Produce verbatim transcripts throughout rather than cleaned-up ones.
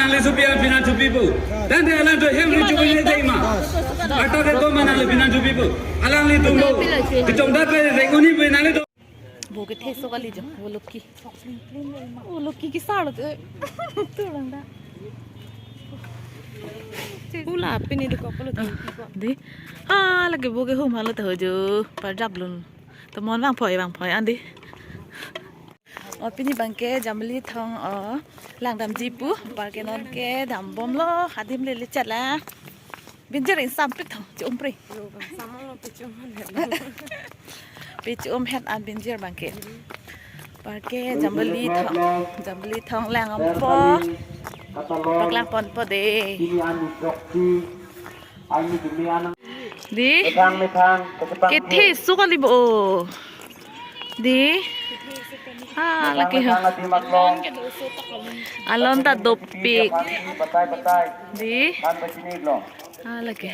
Alangli supi aphi nangthupi pu. Tangte alangtum hem ri chubu ye jai ma. Ata ke do ma nangli aphi nangthupi pu. Alanglitum do. Kechongdat pe renguni pu nangli do. Bo kethe so kali jo. Bo loki. Bo loki kesar lo jo. Turang da. Pula pini do ko pula. Di. Ah, lake bo ke hum halo ta ho jo. Parjap lun. Tomon vangphoi vangphoi andi. O pini abangke Jambili Thong o langdamji pu, anparke nonke dambomlo, adim lele chala. Binjir insampik thong, chi-umpri. Samang lo pichum han. Pichum het an binjir abangke. Anparke Jambili Thong, Jambili Thong langdampo. Paklangponpo de. Di. Methang, methang, kachepang kethe ke. Su kali bo. Di. Ah, methang, lake ho. Methang, adi maklong. Alon ta dopik. Batai, batai. Di. Kan pachini lo. Ah, lake.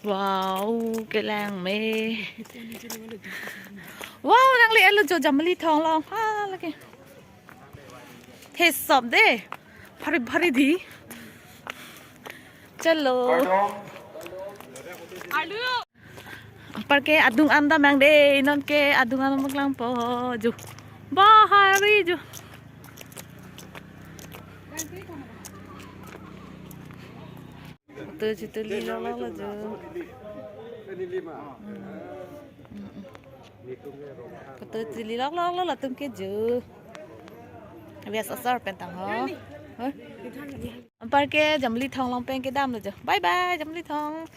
Wow, kelang me. Wow, nangli elo jo Jambili Thong long. Ah, lake. Thesop de. Bhari bhari di. Chalo. Anparke adung an damnang de, nonke adung an paklangpo jo. Bhari jo. Photo chituli lok lok lo jo. Photo chituli lok lok lo latum ke jo. Bias asar pen tang ho. Huh? Anparke Jambili Thong long pen kedam lo jo. Bye bye Jambili Thong.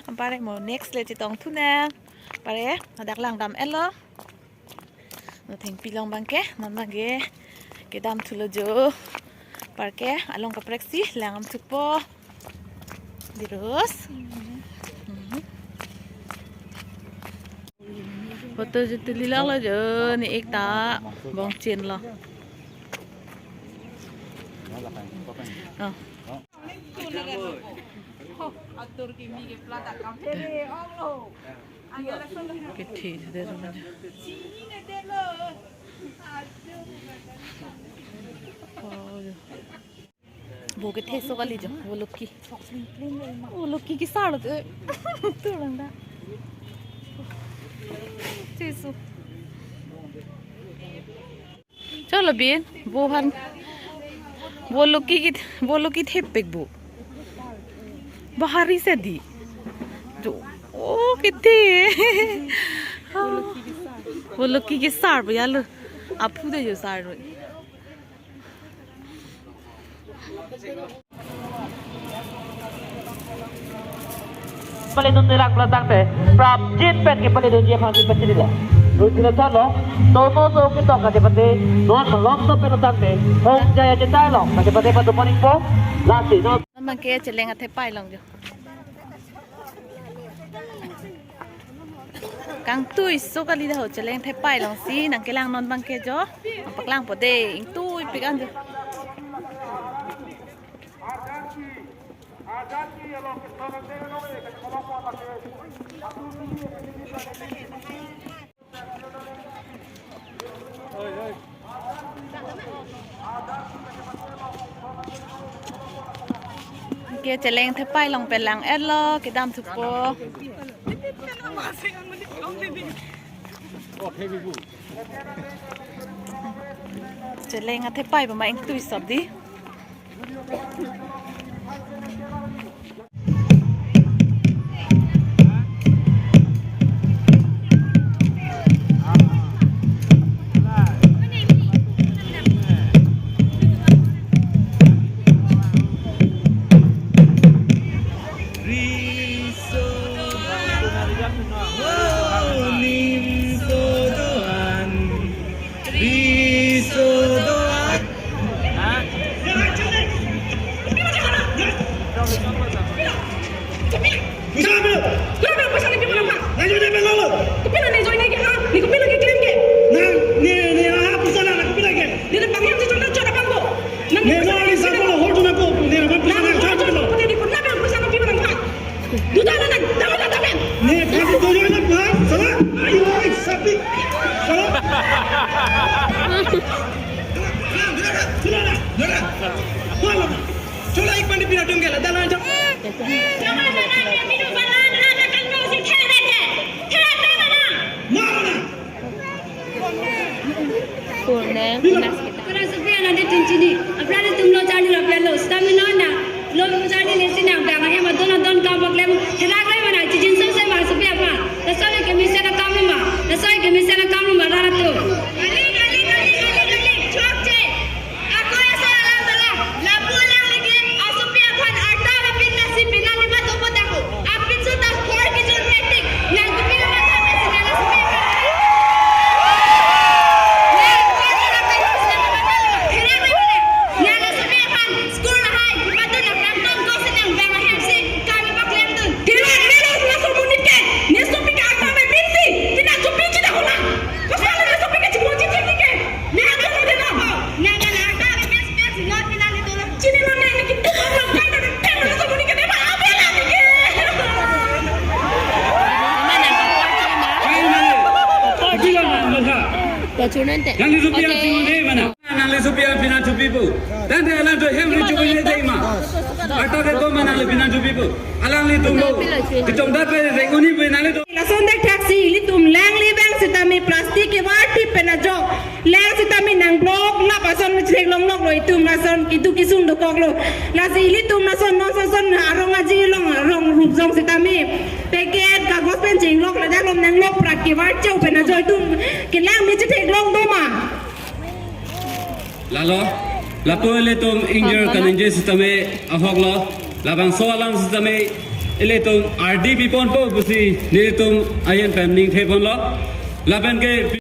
Anparke mo next le chetong thu nang. Anparke ladak langdam-et lo. No thengpi along abangke, non abangke kedam thulo jo. Anparke along kaprek si langdam thupo. Dirus. Mhm. Photo chituli lok lo jo, ne-ik ta bong chin lo. Oh. Kethe si de lo. Oh, jo. Bo kethe so kali jo, bo loki. Bo loki kesar lo jo. Turang da. Cheso. Chalo bin, bo han. Bo loki kit, bo loki thepik bo. Bahari se di. Jo, oh, kethe. Bo loki kesar bo ya lo. Aphu de jo sar lo. Paledun dirang pula tangte, prapjin pen ke paledunji aphan ke pachini lo. Rutila thalo, tono so ketok kachepate, non malom to pen tangte, hong jaya chetai long, kachepate patu morning po, lasi, no. Abangke cheleng athepai long jo. Kangtui so kali da ho cheleng thepai long si nangkelang non abangke jo. Paklangpo de, ingtuipik an jo. Ke cheleng thepai long pen lang-et lo, kedam thupo. Cheleng athepai pama ingtui sop di. Riso doan, oh, nim so doan, riso doan. Hah? Bisa ambil. Bisa ambil, bisa ambil, bisa ambil. Ayo, dia belok lo. Kopilo ne join lagi, ha? Ne kopilo lagi claim ke? Nang, ne, ne, ah, bisa nang, kopilo lagi. Dia dah panggil si chonda chonda pangko. Nang ne, nang, bisa nang, hold on, aku. Ne, nang, bisa nang, chonda, chonda. Dia di pernah bilang bisa nang pipa nang, ha? Duda na nang, dapat na dapat. Ne, pati tu jangan apa? Salah? Ayo, sapi. Salah? Duda na, duda na, duda na. Pira tum ke la dalan jok. Kurang sepi anak dia tuncini. Apalagi tum lo cari lo pelo. Stamina na. Lo cari lesi na. Bang ahem adon adon kam paklem. Helak lai mana. Cijin sose ma sepi apa. Lasoi ke mesen akam ma. Lasoi ke mesen akam ma rara tu. Kali, kali, kali, kali, kali. Chok che. Ako asa alam dalam. Lapu alang lagi. Asopi aphan arta lapin nasi pina lima dopo dako. Apin sudah kor kijun metik. Nang kepil mata nasi nang asopi aphan. Nang kepil mata nasi nang kepil mata. Hirak lagi. Nang asopi aphan. School hai. Mata nang nang ton ko senang bang ahem si. Kami paklem tun. Hirak lagi laso monit ke. Nesopi ke arta lapin si. Tina asopi cita hola. Pasal nesopi ke cipon cicing ke. Nang asopi ke. Nang nang arta lapin si. Nang nang arta lapin si. Nang nang arta lapin si. Chini lo nang niki tukang lo kan ada tem lo sabuni kene ma abela niki. Mana? Bilang mana ka? Kocunante. Nangli sopi aphi, oke, mana? Nangli sopi aphi nangchopipo. Tangte alang to hem ri chopi le dei ma. Arta ke ko ma nangli aphi nangchopipo. Alanglitum lo. Kechongdat pe renguni pe nangli to. Lason dak thaksi ilitum lang libang sitame plastic kevar thip pen ajok. Lang sitame nang blok lap ason chilek longlok lo itum lason kitu kisung dokok lo. Lasi ilitum lason non son son arong aji long arong rup jong sitame packet kagos pen chinglok ladak lom nang lok prak kevar cheu pen ajo itum kelang mi chithek long do ma. Lalo, lapu ilitum ingjir, aha, kaningje sitame ahok lo, labangso alam sitame ilitum ardi piponpo pusi nelitum ayen pen ningthepon lo, lapen ke